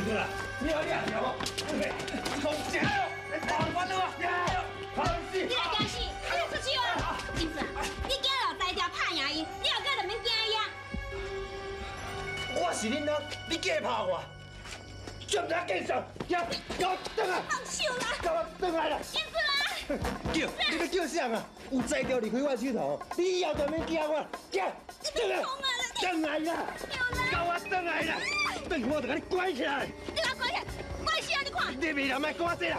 英子啦，你好，你好，你讲啥？你打我了啊！好死！你来惊死！你来出手啊！英子，你惊老才调拍赢伊，你后盖就免惊伊啊！我是恁老，你计拍我？这毋知见笑？行，给我转来！放手啦！给我转来啦！英子啦！叫，你欲叫啥啊？有才调离开我手头，你以后就免惊我。行，转来，转来啦！给我转来啦！转去我就共你关起来！你共我关起来，关死啊！你看！你未来莫讲这啦！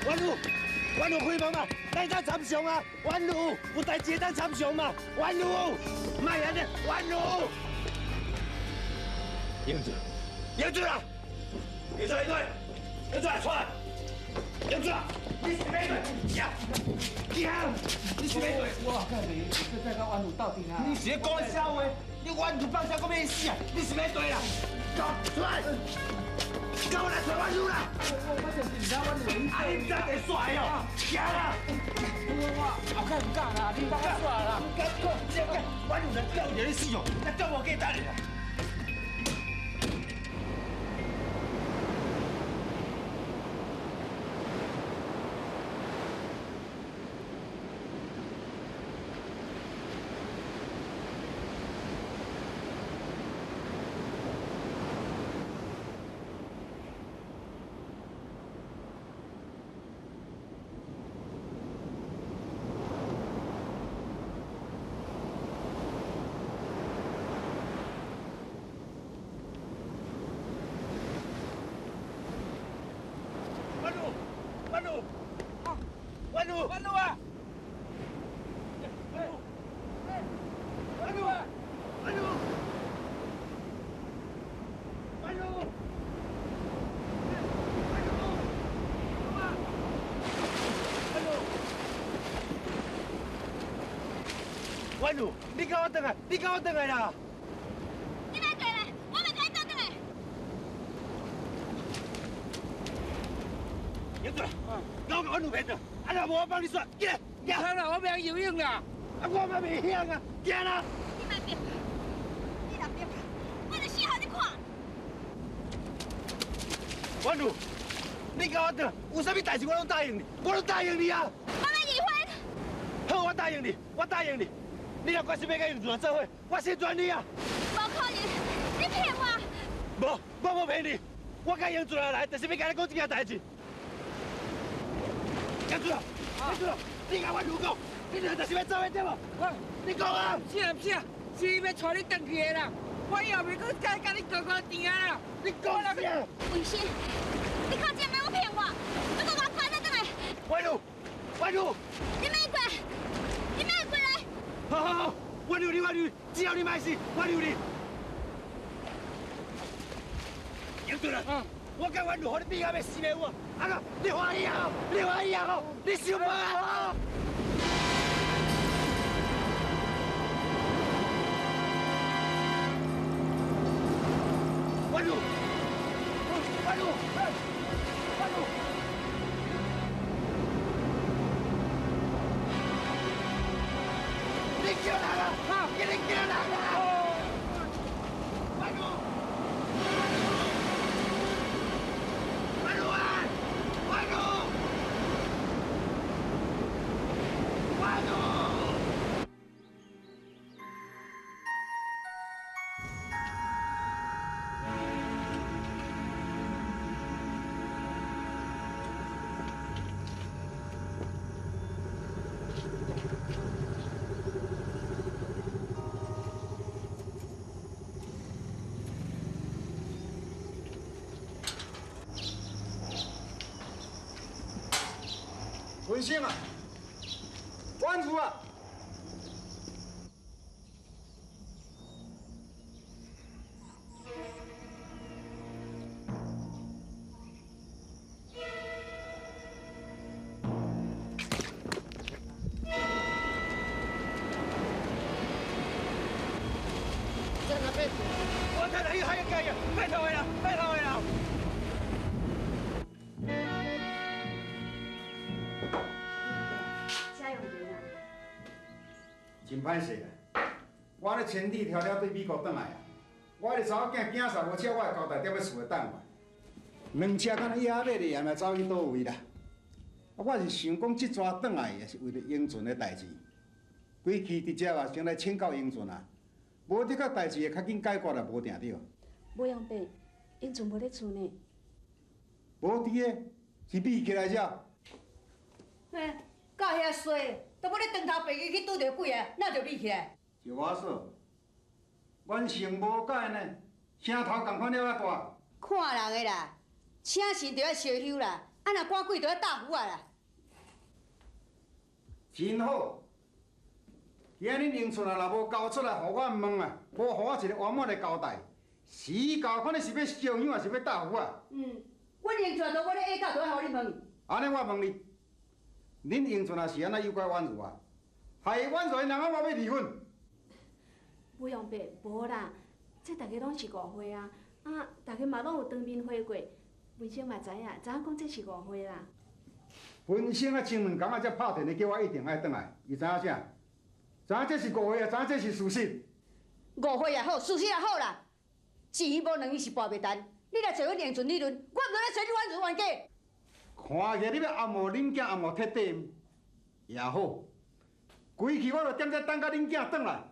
婉如，婉如开门嘛，咱当参详啊！婉如，有代志当参详嘛！婉如，莫按呢，婉如。英子，英子啊！英子，英子，英子出来！英子，你是咩对？行，行，你是咩对？我看袂，再再甲婉如斗阵啊！你是咧讲啥话？你婉如放声讲咩意思啊？你是咩对啦？给我出来！给我来找婉如啦！我就是唔知婉如的意思。啊，你唔知会帅哦？行啦！我后盖唔敢啦，你帮我煞啦！唔敢讲，你敢？婉如来叫你死哦！那叫我给等你啦！婉如，婉如啊！婉如啊！婉如，婉如，婉如，婉如，你跟我转来，你跟我转来啦！你莫过来，我袂共你倒转来。英子，我共婉如骗着。啊！若无我帮你煞，起来，行啦，我袂晓游泳啦。啊，我嘛袂晓啊，行啦。你莫变，你若变，我就死予你看。婉如，你共我转，有啥物代志我拢答应你，我拢答应你啊。我欲离婚。好，我答应你，我答应你。你若决心欲佮英子做伙，我成全你啊。无可能，你骗我。无，我无骗你，我佮英子来，就是欲共你讲这件代志。英子，英子，你共我如讲，你俩就是欲做伙对无？你讲啊！是啊是啊，是伊欲带你转去的啦。我以后袂阁再佮你哥哥甜啊啦。你讲啥？文生，你靠这免阁骗我，你阁共我关转来！婉如，婉如，你莫过来，你莫过来！好好好，我留你，我留你，只要你莫死，我留你。英子啦，我佮婉如，予你变到欲死袂活，啊个，你欢喜啊？你欢喜啊？你想无啊？婉如，婉如，婉如，你叫人啊！给你叫人啊！婉如，婉如啊！婉如，婉如。文生啊，婉如啊，我太太去海个街啊，拜托的啦，拜托的啦。啥用钱啊？真歹势啦！我咧千里迢迢对美国转来啊，我的查某囝囝婿无车，我会交代踮咧厝内等我。两车敢若野马的盐来走去佗位啦？啊，我是想讲这逝转来也是为了英俊的代志，规气直接啊先来请教英俊啊，无这个代志会较紧解决也无定著。无杨伯，英俊无咧厝呢。无伫个，是秘起来遮。嘿，到遐衰，都欲你长头白羽去拄著鬼啊，哪就秘起来？就我说，阮性无改呢，声头仝款了仔大。看人的啦，请神就爱烧香啦，啊若赶鬼就爱打符仔啦。真好，今日英春啊，若无交出来，予我问啊，无予我一个圆满的交代，死交看你是欲烧香，还是欲打符啊？嗯，阮英春都无咧下教，就爱予你问。按呢我问你，恁英春啊是按怎诱拐婉如啊？害婉如的人啊，我欲离婚。无用白，无啦，这大家拢是误会啊！啊，大家嘛拢有当面会过，文生嘛知影，知影讲这是误会啦。文生啊，前两工啊才拍电话叫我一定爱转来，伊知影啥？知影这是误会啊，知影这是事实。误会也好，事实也好啦，一鱼无两鱼是跋袂沉。你来找阮英俊理论，我毋来找你婉如冤家。看起来你欲暗误恁囝暗误彻底，也好，规气我就踮遮等甲恁囝转来。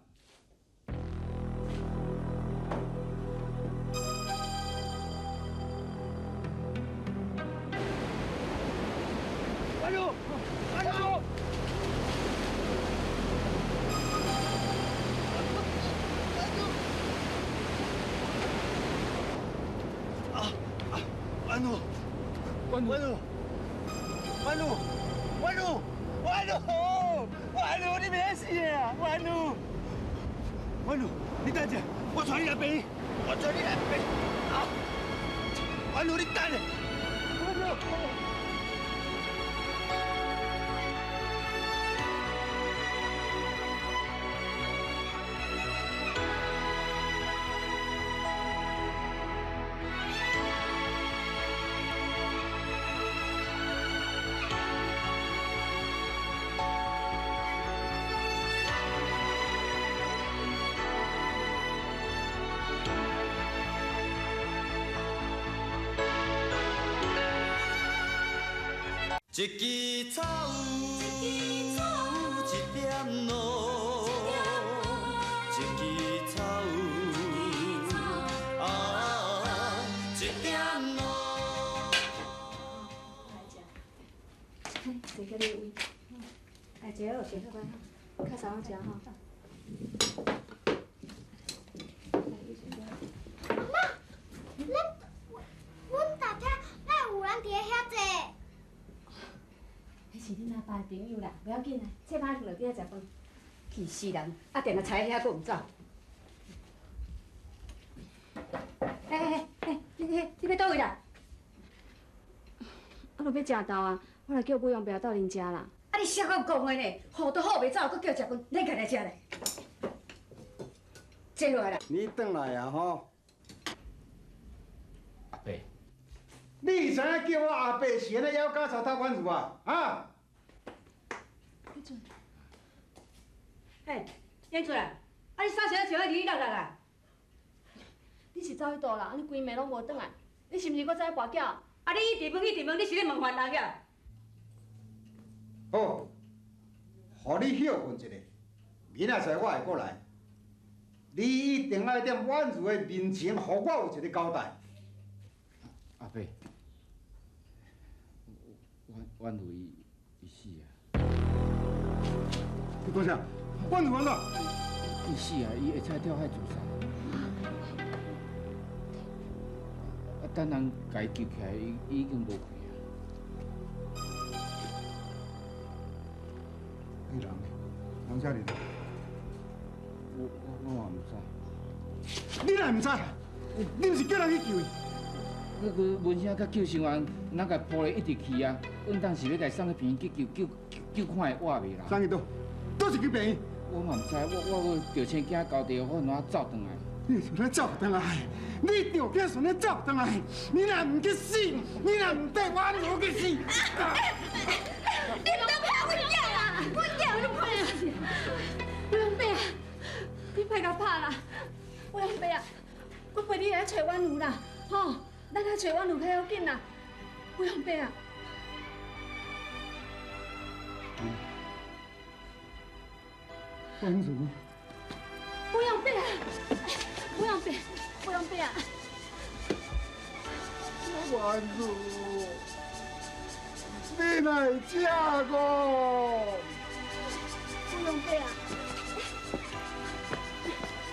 婉如，婉如，啊啊！婉如，婉如，婉如，婉如，婉如，婉如，你袂死啊！婉如，婉如，你等下，我带你来病院，我带你来病院。啊！婉如，你等下，婉如。一支草，一点露，一支草，啊，一点露。来食，坐到你位。来坐好，先乖，较早食吼。妈妈，阮大厅哪有人伫咧遐坐？彼是恁阿爸的朋友啦，不要紧啦，这摆去落底仔食饭。气死人！啊，定定踩遐阁毋走。哎哎哎，你欲佗位啦？我著欲食豆啊，我来叫武阳伯斗阵食啦。啊，你啥个讲话呢？雨都雨袂走，阁叫食饭，咱家来食咧。坐落来啦。你转来啊吼！阿伯，你知影叫我阿伯是按怎枵甲草头婉如啊？啊！嘿，英春啊，啊你啥时阵想要离落来啊？你是走去佗啦？你规暝拢无转来，你是毋是阁走去跋筊？啊你一直问一直问，你是咧问烦人呀？好，予你歇睏一下，明仔载我会过来。你一定爱踮婉如的面前，予我有一个交代。阿伯，婉如伊死啊！你讲啥？婉如按怎？伊死啊！伊会使跳海自杀。啊，等人共伊救起来，伊已经无气啊。彼人呢？人啥伫佗？我嘛毋知。你哪会毋知？你毋是叫人去救伊？那个文声佮救生员，咱共抱咧一直去啊。阮当时欲共送去病院急救，救看会活袂啦。送去佗？佗一间病院？我嘛毋知，我着青惊交代，我怎走转来？你想咧走转来？你着惊想咧走转来？你若毋去死，你若毋缀我无去死！你毋通拍阮囝啦！阮囝你拍我杨伯啊，你莫共拍啦！我杨伯啊，如啦，吼，咱来揣婉如较要紧啦。吴永伯啊，婉如，吴永伯啊，吴永伯，吴永伯啊，婉如，你哪会这个？吴永伯啊。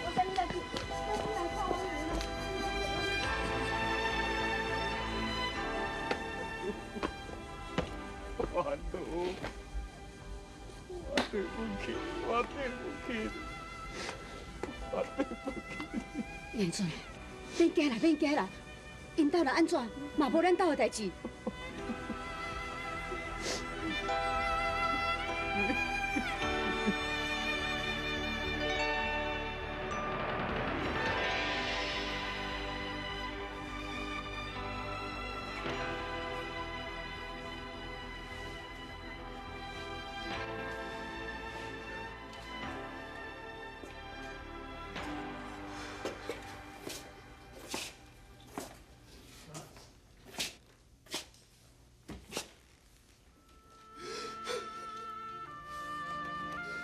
我等你来去，我去来看婉如啦。婉如，我对不起，我对不起，我对不起。彦顺，免惊啦，免惊啦，𪜶兜若按怎，嘛无咱兜的代志。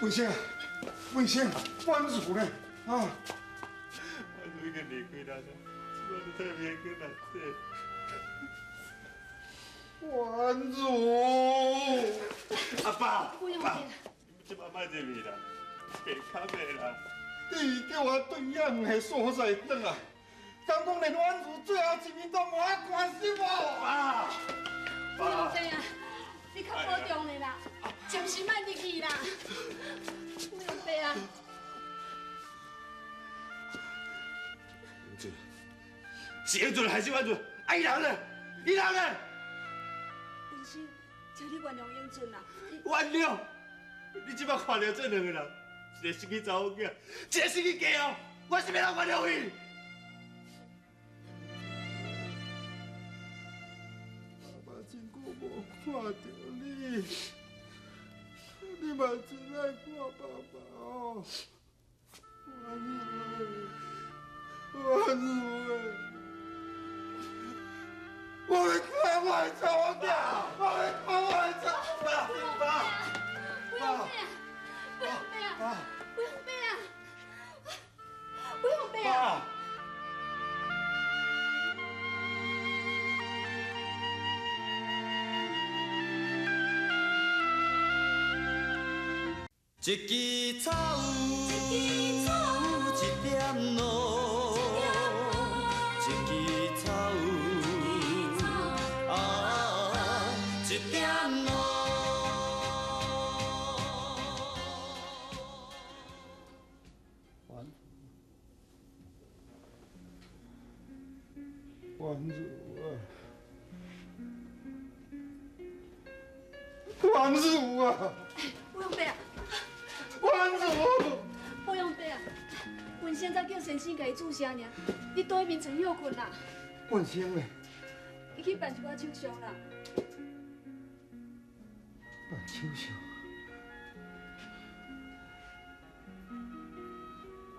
文生，文生，婉如呢？啊！婉如已经离开咱了，这摆太平去难说。婉如，阿爸，爸，你这摆莫入去啦，别卡袂啦。你叫我对遐远的所在转来，敢讲连婉如最后一面都无爱关心我？爸，吴永伯啊，你较保重咧啦，暂时莫入去啦。吴永伯啊，英俊，是英俊还是婉如？啊，伊人呢？伊人呢？文生，请你原谅英俊啦。原谅？你这摆看著这两个人，一个失去查某囝，一个失去家后，我是欲怎原谅伊？爸爸真久无看著你，你嘛真爱看爸爸哦。婉如，婉如，我欲看我的查某囝，我欲看我的查爸爸，吴永伯啊，吴永伯啊，吴永伯啊，吴永伯啊。一支草，一点露，一支草，啊，一点露。婉如啊，婉如啊，吴永伯啊。婉如，吴永伯啊，文生才叫先生共伊注射尔，你倒去眠床歇困啦。文生呢？伊去办一寡手续啦。办手续？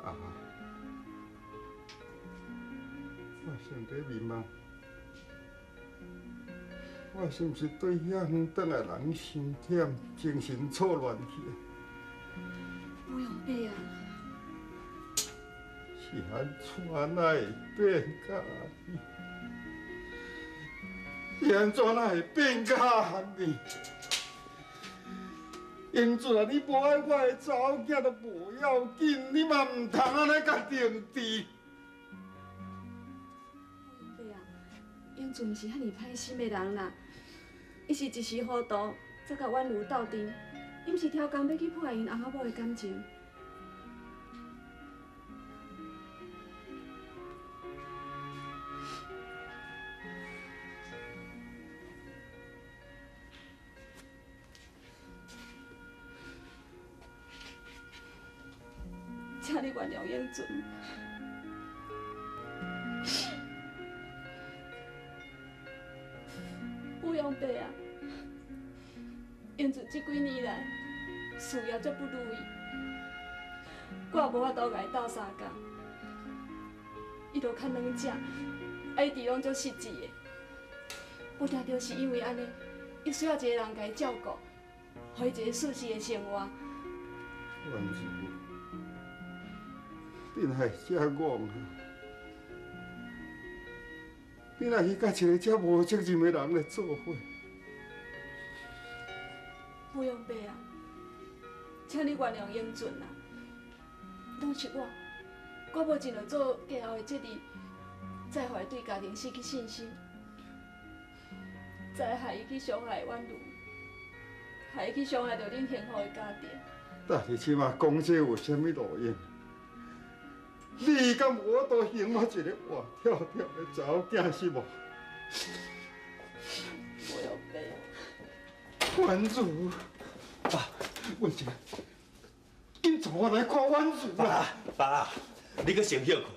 啊！我想伫眠梦，我是毋是对遐远转来人伤忝，精神错乱去？吴永伯啊，是按怎哪会变甲按呢？是按怎哪会变甲按呢？英俊啊，你无爱我的查某囝都无要紧，你嘛毋通按呢共定治。吴永伯啊，英俊毋是遐尔歹心的人啦，伊是一时糊涂，才共婉如斗阵。伊毋是超工欲去破坏𪜶翁仔某的感情。请你原谅英俊。吴永伯啊，英俊这几年来事业足不如意，我也无法度共伊斗相共。伊就较软食，啊，伊直拢足失志的。无定著是因为按呢，伊需要一个人共伊照顾，予伊一个舒适的生活。婉如，你哪会遮戆啊？你若去佮一个遮无责任的人来做伙？不用爸啊，请你原谅英俊啊，拢是我，我无尽到做继后的责任，再予伊对家庭失去信心，再害伊去伤害婉如，害伊去伤害著恁幸福的家庭。但是这马讲这有啥物路用？你敢有法度还我一个活跳跳的查某囝是无？不用爸。婉如，爸，文成，紧带我来看婉如啦！爸，你阁先歇睏啦，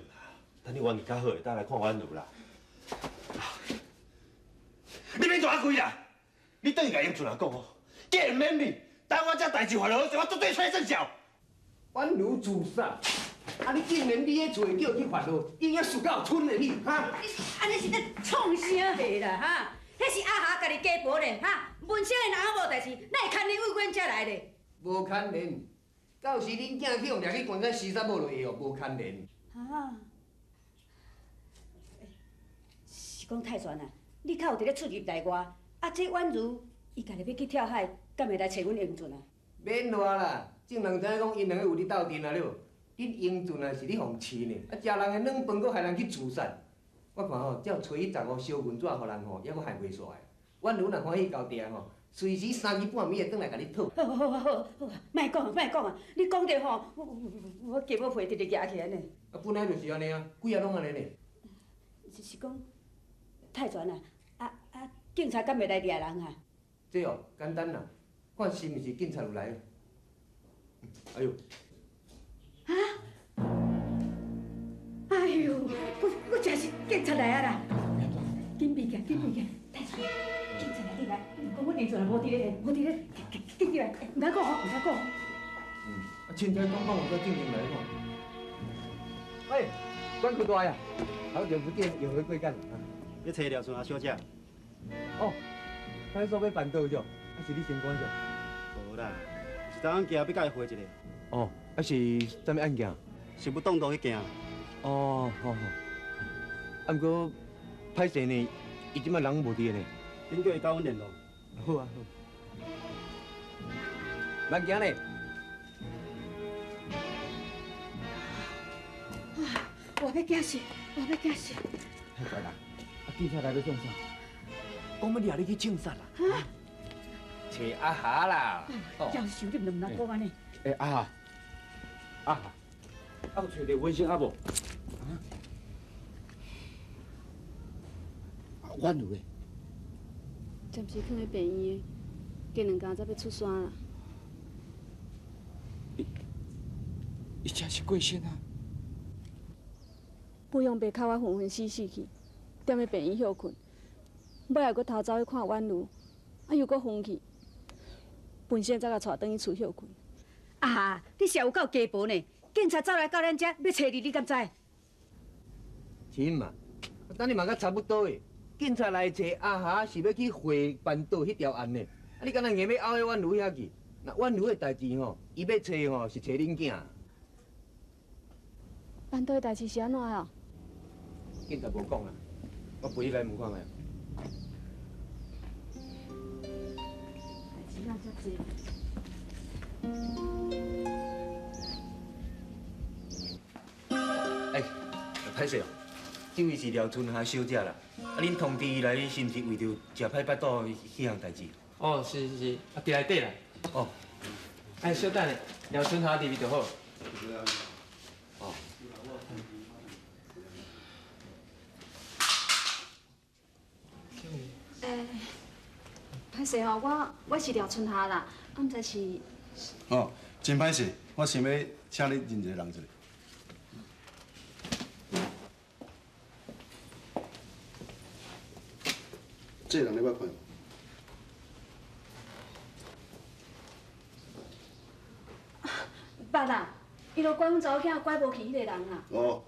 等你元气较好，会当来看婉如啦。你免大开啦，你转去共英俊阿讲哦，既然免你，等我这代志发落，我绝对揣算账。婉如自杀，啊！你竟然你彼厝叫去发落，应该输到蠢的你，哈！你按呢是咧创啥货啦，哈？彼是阿霞家己家婆咧，哈！文生的翁仔某代志，哪会牵连为阮遮来咧？无牵连，到时恁囝去予掠去关到死杀某落去哦，无牵连。啊！是讲泰全啊，你较有伫咧出入内外，啊，这婉如伊家己欲去跳海，敢会来揣阮英俊啊？免话啦，众人知影讲𪜶两个有咧斗阵啊了。恁英俊啊是咧予饲呢，啊食人的软饭，阁害人去自杀。我看吼，只要揣彼15小银纸予人吼，犹阁害袂煞的。婉如若欢喜交定吼，随时三更半暝会转来共你讨。好好好好好，莫讲莫讲啊！你讲著吼，我鸡母皮直直举起来呢。啊，本来就是按呢啊，几仔拢按呢呢。是讲，泰全啊，啊，警察敢会来掠人啊？这哦，简单啦，看是毋是警察有来。哎呦！啊！哎呦，我真是警察来啊啦！紧避起，紧避起，泰全，警察来，你来，讲阮英俊无伫咧，无伫咧，紧入来，毋敢讲吼，毋敢讲。啊，凊彩讲讲，有才正经来看。喂，关顾大呀，好久不见，又回贵干。你找廖春霞小姐。哦，派出所欲办桌着，啊是你先管着？无啦，是昨昏行欲共伊会一下。哦，啊是啥物案件？是欲当路彼件。哦，好好。啊，毋过歹势呢，伊这摆人无伫呢。恁叫伊佮阮联络。好啊好。慢行咧。我欲惊死，我欲惊死。太悬啦！啊，警察来欲创啥？讲欲掠你去枪杀啦！哈？揣阿霞啦！要是你毋通讲按呢。欸，阿霞，阿霞，啊有揣著文生啊无？啊，婉如咧？暂时囥佇病院，过两工才欲出山啦。伊真是过身啊！不用爸哭我昏昏死死去，踮咧病院歇睏，尾后阁偷走去看婉如，啊又阁昏去，本身才共带转去厝歇睏。啊，你是有够鸡婆呢！警察走来到咱遮欲揣你，你敢知？是嘛，等你嘛阁差不多的。警察来揣阿霞是欲去会办桌彼条案呢。啊，你敢若硬欲拗去婉如遐去？那婉如的代志吼，伊欲揣吼是揣恁囝。办桌的代志是按怎啊？警察无讲啊，我陪你来问看觅。代志哪遮济？哎，歹势哦，这位是廖春霞小姐啦。啊，恁通知伊来，是毋是为著食歹腹肚彼项代志？哦，是是是，啊，伫内底啦。哦，哎，稍等下，廖春霞入去就好。哦。欸，歹势吼，我是廖春霞啦，啊，毋知是。哦，真歹势，我想欲请你认一个人一下。这个人你捌看无？捌啦，伊就拐阮查某囝拐无去彼个人啦。哦。